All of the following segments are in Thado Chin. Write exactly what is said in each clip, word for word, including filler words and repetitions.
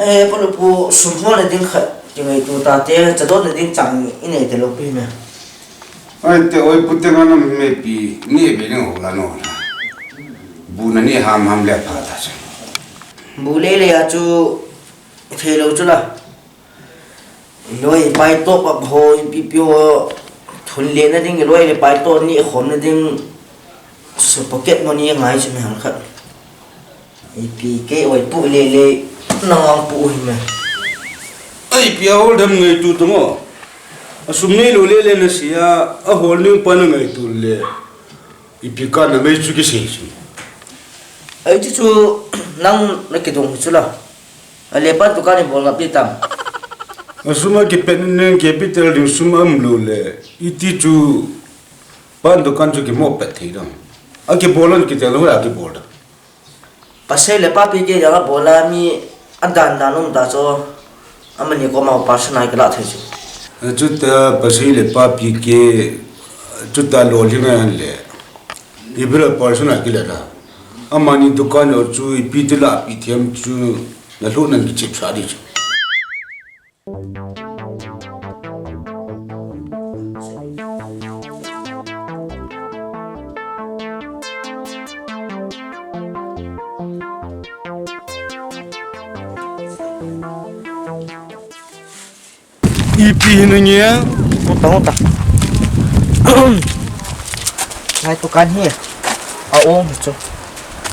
Eh, Palupu, sum hol na ding khat, kingaito tate, chadon na ding chang i nei te lo pi me. Ai te, oi pu te nga nam me pi, ni be ding ho la no. Bu na ni ham ham le pha ta chu. Bu le le a chu, thei lo chu la. Loi pai to pa ho, pi pi ho, thun le na ding, loi le pai to ni khom na ding, su pocket money ngai chu me ham khat. Ipi kei oi pu le le nang ang pu hi me. Ai pi a hol dam ngaito tu ngo. A sum nei lo le le na sia, a hol ning pa na ngaito le. Ipi ka na mei chu kisei chu. Ai chu chu nang na kidong chu la. A le pa tu ka ni bol ngap di tam. A sum a kipet ning capital ding sum am lo le. Iti chu pan dukan chu kimo pet thei dam. A kibol an kitel ho a kibol da. Pasal le papi ke jang a bol a mi a dan dan um ta chu amani koma personal kila thei chu. Chuta pasal le papi ke chuta lo li ngai an le. Ibra personal kila da. Amani dukan o chu ipi ti la pi thiam chu na lu nan ki chip sa di chu. Ipi hin nge? Hota, hota. Lai dukan hi. A ong chu.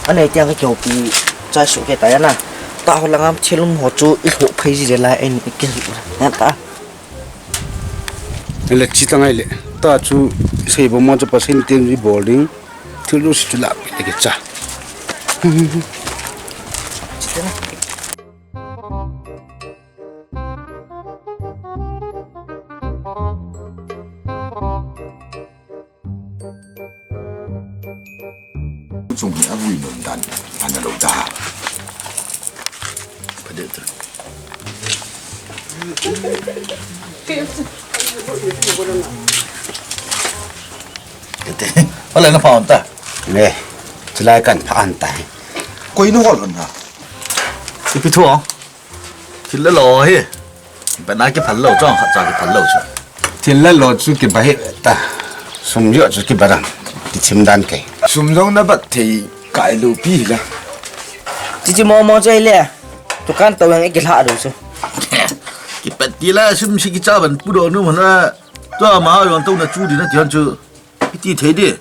Anei tiang ka keu pi chai su ke ta ya na. Ta ho langam thilum ho chu i ho phai ji de lai en i ke. Na ta. Ele chi ta ngai le. Ta chu sei bo mo chu pa sei tin i bol ding. Thil lu si chu la pi le ke cha. Chung hi a vui nun dan, ana lo da. Pha deuh ta. Kete, hola na pha on ta. Ne, chulai kan pha an ta. Koi nu hol on ha. Ipi thu. Thil le lo hi. Bana kiphal lo, chong khat cha kiphal lo chu. Thil le lo chu kiba hi ta. Sum jo chu kiba dang. Kichim dan kei. Sum jong na bat thei kai lo pi hi la. Chichi mo mo chai le. Dukan to yang ikilha lo chu. Kipat ti la sum si kicha ban pu do nu mana. Tua ma jong to na chu di na ti han chu. Iti thei di.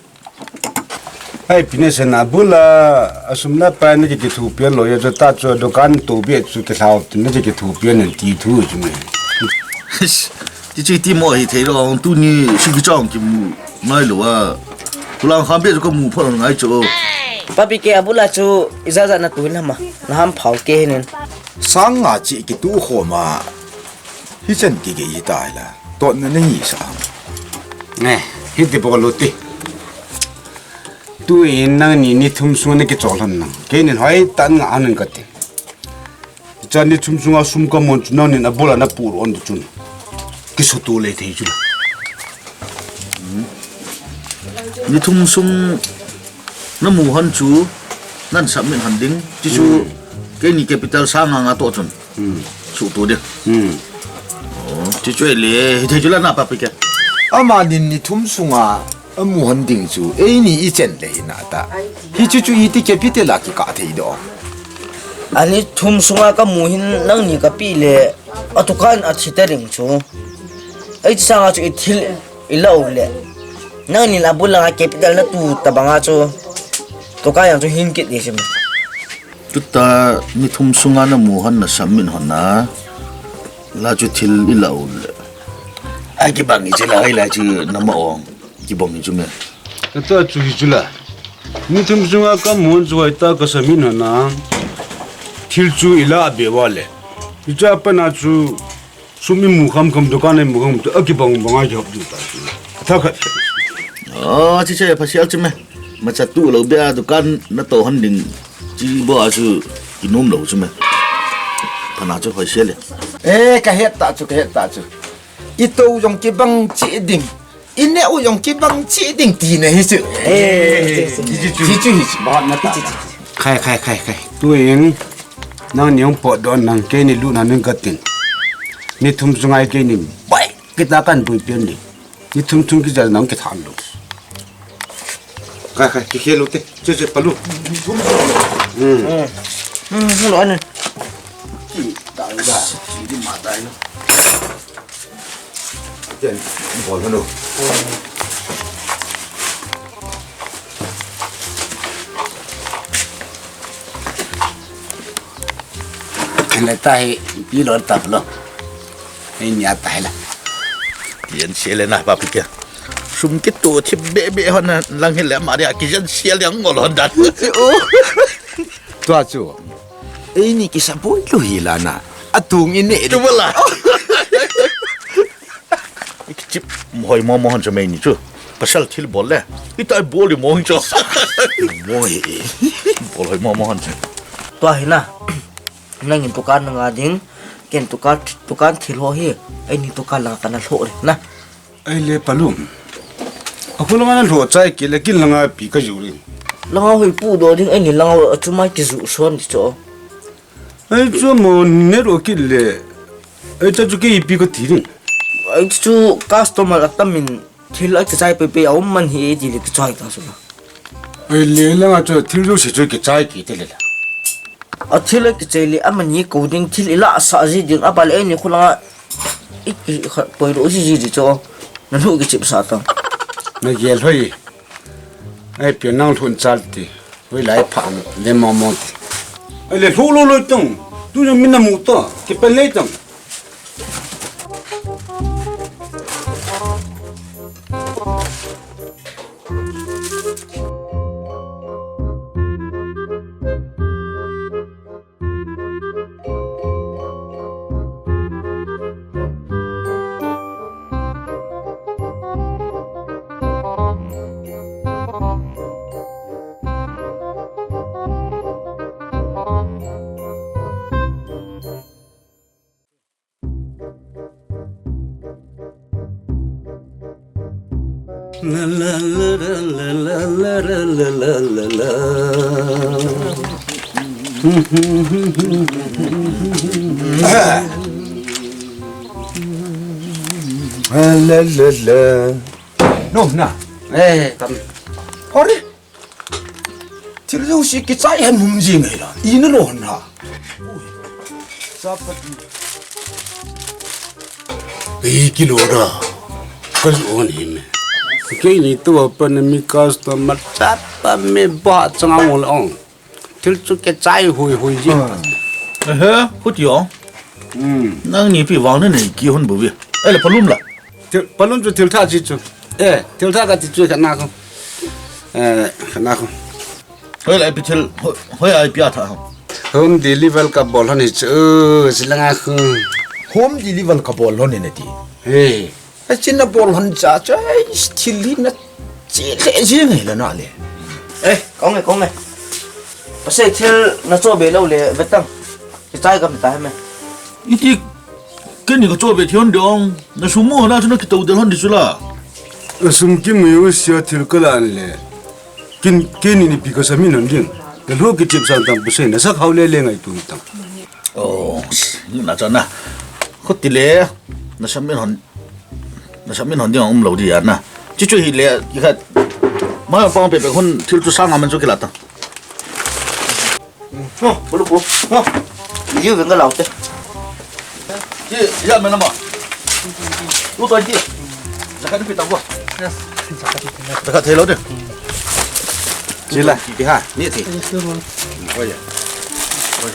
Ai, pi ne sen a bula, a sum la pa ne ki kithu pian lo ya chu ta chu dukan to bia chu kihlau tin ne ki kithu pian ne ti thu chu me. Ti chi ti mo hi thei lo, tuni si ki chong kimu ngai lo a. Kulang kham bia chu kamu pho ngai chu. Papi ke a bula chu ijaja na tu hin hama, na ham phau ke hin. Sang nga chi kitu khoma. Hichan kigei hi ta hi la, totna na hi sa ham. Ne, hiti bol u ti. Tuin nangni ni thum sunga na kichol hon nang. Keinin hoitah in nga hon in kati. Chan ni thum sunga sum kamun chu nangnin abul a na pur on chun. Kisutu le thei chu. Ni thum sung na mu hon chu nan submit hon ding. Chu chu keini capital sang nga nga to chun. Hmm. Suhto ding. Hmm. Oh, ti chu le, hithei chu la na papi ke. Amanin ni thum sunga amu hon ding chu, eini i chen le hi na ta. Hichu chu iti capital a kikah thei do. Ani thum sunga kamu hin nangni kapi le, a dukan a thi ta ding chu. Ei sanga chu i thil i la u le. Nangnin abul langa capital na tu tabanga chu. Dukan yang chu hin kit ding sim. Tuta ni thum sunga na mu hon na submit hon na. La chu thil i la u le. Ai kibang hi chu la, ai la chu na ma ong. Kibang hi chu me. Kata chu hi chu la. Ni thum sunga kamu hon chu hoitah ka submit hon na. Thil chu i la be wa le. Hicha pa na chu Sum i mu kham kham dukan i mu kham tu, a kibang bang a job du ta chu. Tha khat. Oh, chi che pha sial chu me. Macha tu lo bia dukan na to hon ding. Chi bo a chu kinom lo chu me. Phana chu hoi sial le. Eh, ka het ta chu, ka het ta chu. I to jong kibang chi ding. I ne u jong kibang chi ding ti na hi chu. Eh, hi chu, hi chu. Ba na ta. Khai, khai, khai, khai. Tu in. Nangni hung potdoh nang keini lutna ning katin. Ni thum sunga keini bai kita kan bui pen ni. Ni thum chung kijal nang kithan lo. Khai, khai, kikhel u te. Che, che, Palu. Hmm. Hmm, hmm, lo ane. Ki, ta, ta, ki, di ma, ta, no. Ken, bol hanu. Ken le ta hi, pi lo ta lo. Hei nia ta hi la. Tien se le na pa pi kia. Sum kitu thip be be hon lang hi le ma dia kijen se le ngol hon dan. Tua chu. Eini kisa boi lu hi la na. Atung in ne. Tu bala. Kichip hoi mo mo hon cha mei ni chu. Pasal thil bol le. Itai bol di mo hin cho. Mo hi. Bol hoi mo mo hon cha. Tua hi na. Nangin tukan nanga ding. Ken tukan, tukan thil ho hi. Eini tukan langa kana lho le na. Ai le Palum. Aku langa na lho chai ke le kin langa pi ka ju ring. Langa hoi pu do ding eini langa achuma ki ju son di cho. Ai chu mo ne ro ki le. Ai ta chu ki pi ka ti ring. Ai chu customer atamin thil a kichai pe pe a um man hi ti le kichai ta su. Ai le langa chu thil jouse chu kichai ki te le la. A thil a kichai le amani ko ding thil ila sa ji ding a bal eini khu langa i, i kha poi lo ji ji di cho. Na lu kichip sa ta. Na gel hoi. Ai pi nang lhun chal ti. Hoilai pha le mo mo ti. Ai le lhu lo lo tong. Tu jong min na mu to. Ki pen le tong. La, la, la. No, na. Eh, tam. Hori. Thil jouse kichai hen hum ji ngai la. I na lo na. Sapati. Ei, kilo da. Ka ju on hi me. Keini tua pa na mi customer chapa me ba changa ngol ong. Thil chu kichai hui hui ji. Ehe, khu ti ong. Hmm. Nangni pi vang na nei ki hon bu vi. Ai le Palum la. Thil, Palum chu thil tha chi chu. Eh, thil tha ka ti chu ka na ko. Eh, ka na ko. Hoi lai pi thil, hoi, hoi ai pi a tha ho. Home deliver ka bol hon hi chu, si langa khu. Home deliver ka bol hon hi ne ti. Hey. A chin na bol hon cha cha, ai, thil hi na chi le ji ngai la na le. Eh, kong e, kong e. Pasai thil na cho be lo le, vetang. Kichai gam ta he me. Iti, keini ka cho be thi hon dong. Na sum mo na chu na kitou del hon di chu la. Na sum ki mu sia thil ka lan le. Kin, keini ni pi ka sa min hon ding. Na lhu kichip san tang pu sei na sa khau le le ngai tu tang. Oh, na cha na. Khu ti le. Na sa min hon. Na sa min hon ding um lo di ya na. Chi chu hi le, ki khat. Ma pang pe pe hun thil chu sang a man chu ki la tang. Ho, bolu po. Ho. Ji veng ka lau te. Ji, ya me na ma. Lu to ji. Zakat pi ta ko. Zakat thei lo de. Ji la. Ji ha, ni ti. Oi ya. Oi.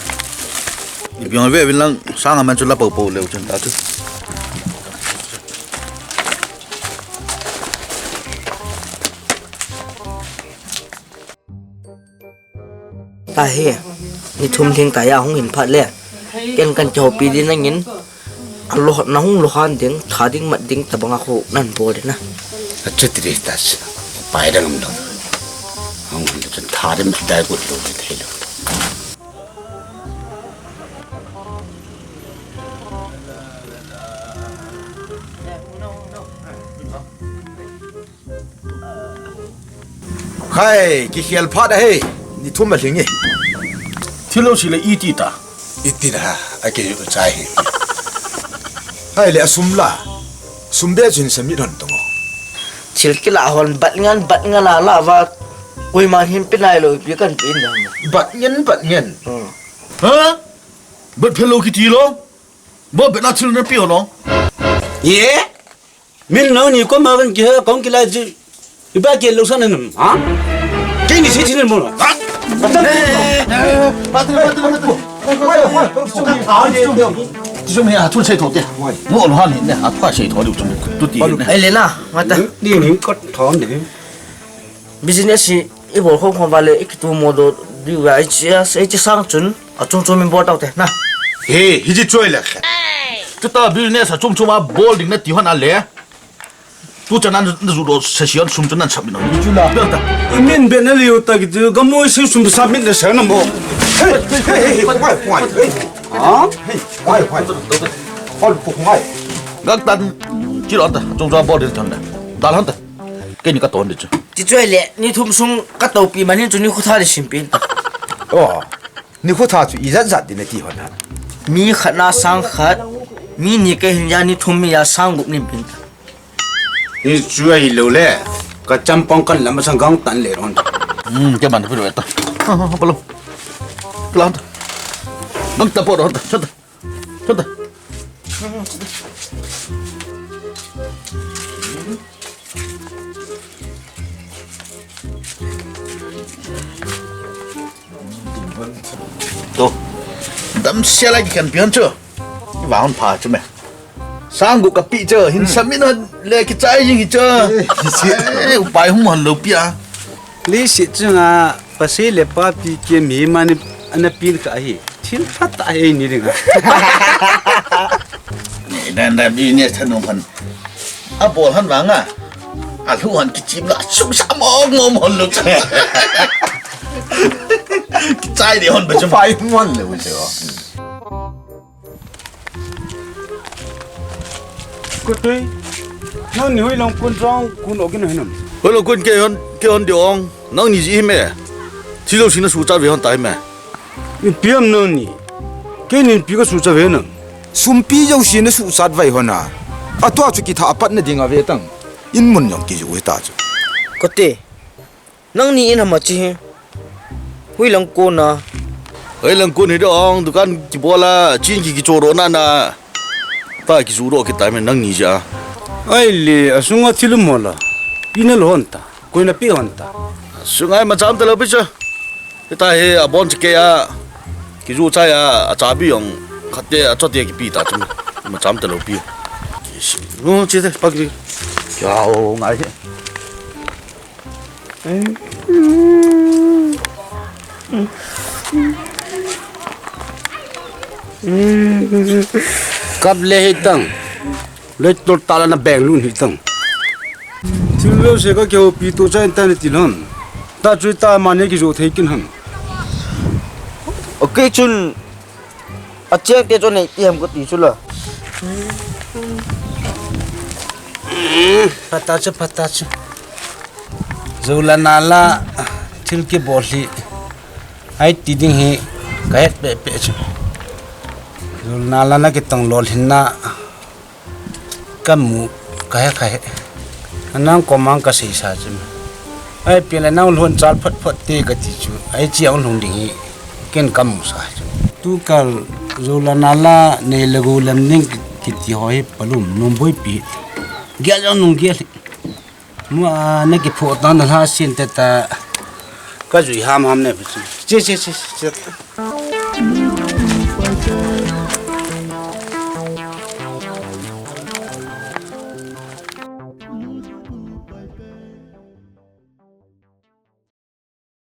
Ni biang ve vin lang sang a man chu la pau pau leu chen ta chu. Ta hi, ni thum lhing ta ya hung hin phat le. Ken kan kihoupi din nangin, a lo, na hung lo han ding, tha ding, mat ding, tabang a khu nan bol ding na. A chu ti dei ta si. Pai dang am lo. Hung hin chun tha ding, mat dai gut lo, thei lo. Khai, kikhel phat ahi. Ni thum a lhing e. Thil lo si le iti ta. Iti na, a ke yu chai hi. Ai le a sum la. Sum be chin sa mi don tong. Thil kila hon bat ngan, bat ngan a la va. Koima hin pe nai lou, pi kan pe na. Bat ngan, bat ngan. Hmm. Ha? Bat phelo kiti lou. Bo be na thil na pi ho lou. Ye? Min nangni koma kan kihe kong kila ji. Iba ke lou san nam, ha? Keini si thil mo. Ha? Ai le na, mata. Ni ni kot thon de. Business hi i bol khom khom vale, i kitu mo do, di va, i chi, i chi sang chun, a chum chum in bol tau te, na. He, hi chi choi le. Tuta business a chum chum a bol ding na ti hon a le. Tu chan an na zu do session sum chun an sab min. Chu la. Bel ta. I min be na liu ta ki tu, ga mo si sum sab min na sa na mo. Hey, hey, hey, hey, why, why, hey. Ha? Hey, why, why? Hol ko ngai. Gak tan, chi lon ta, chum chum a bol ding thon na. Dal hon ta. Keini ka ton di chu. Ti choi le, ni thum sung ka topi man hin chu ni khu tha le sim pin ta. Oh, ni khu tha chu i jat jat di na ti hon ha. Mi khat na sang khat, mi ni ka hin ya ni thum mi ya sang gup nin pin ta. Ni chu ai lo le, ka champong kan lam sang gang tan le ron. Hmm, ke man pi lo ta. Ha, ha, ha, pa lo. Plan ta. Nam ta po ron ta, chot ta. Chot ta. To. Dam sia lai ki kan pian chu. Wa hon pha chu me. Sang gu ka pi chu, hin sa min hon le ki chai jing hi chu. Eh, hi si. Eh, upai hum hon lo pia. Li si chu nga, pa si le pa pi ke mi ma ni ana pin ka hi. Thil phat ta he ni ding. Ni dan da business thanung hon. A bol hon vang a. A lu hon ki chim la sung sa mo mo mo lo cha. Ki chai de hon ba chum. Pai mon lo che. Ko tui. Nangni hoi long kun jong kun o kin hoi nam. Hoi long kun ke hon ke hon de ong. Nangni ji hi me. Thi lo sina su cha ve hon tai me. Inpi am nangni? Keini inpi ka suhchat ve nam? Sumpi jouse na suhchat vai hon a. Atua chu kitha apat na ding a ve tang. In mun jong kijoh hita chu. Kote. Nangni in ham a chi hi. Hoilang kon a. Hoilang kon hi dong, dukan kibol a, chin ki kichoh doh na na. Ta kijoh doh kitai me nangni ja. Ai le, asunga thil um hol a. Ina lo hon ta. Koi na pe hon ta. Sungai macham ta lo pi chu. Hita hi abon chikei a, kijoh chai a, achabi jong khat te, achote kipe ta chu. Macham ta lo pi. Kisi. No, chi te, pa ki. Kya ho ngai he. Kap le hi tang. Le tol ta la na beng lun hi tang. Thil lo se ka kihoupi to cha in ta ni ti lon. Ta chu ta ma ne kijoh thei kin han. Okay chun. Acheng te chun nei ti ham ko ti chu la. Phat ta chu, phat ta chu. Jou la na la thil kibol hi. Ai ti ding hi ka het pe pe chu. Jou la na la na kitong lol hin na. Ka mu, ka he, ka he. Anang komang ka sei sa chu. Ai, pia le nang lhon chal phot phot te ka ti chu. Ai, chi ang lhung ding hi. Ken ka mu sa chu. Tu kal, jou la na la, nei le gou lam ning ki, kiti ho hi palum, nung boi pi. Gel jong nung gel. Mu a, na kiphoh ta na lha sin te ta. Ka jui ham ham ne. Che, che, che, che.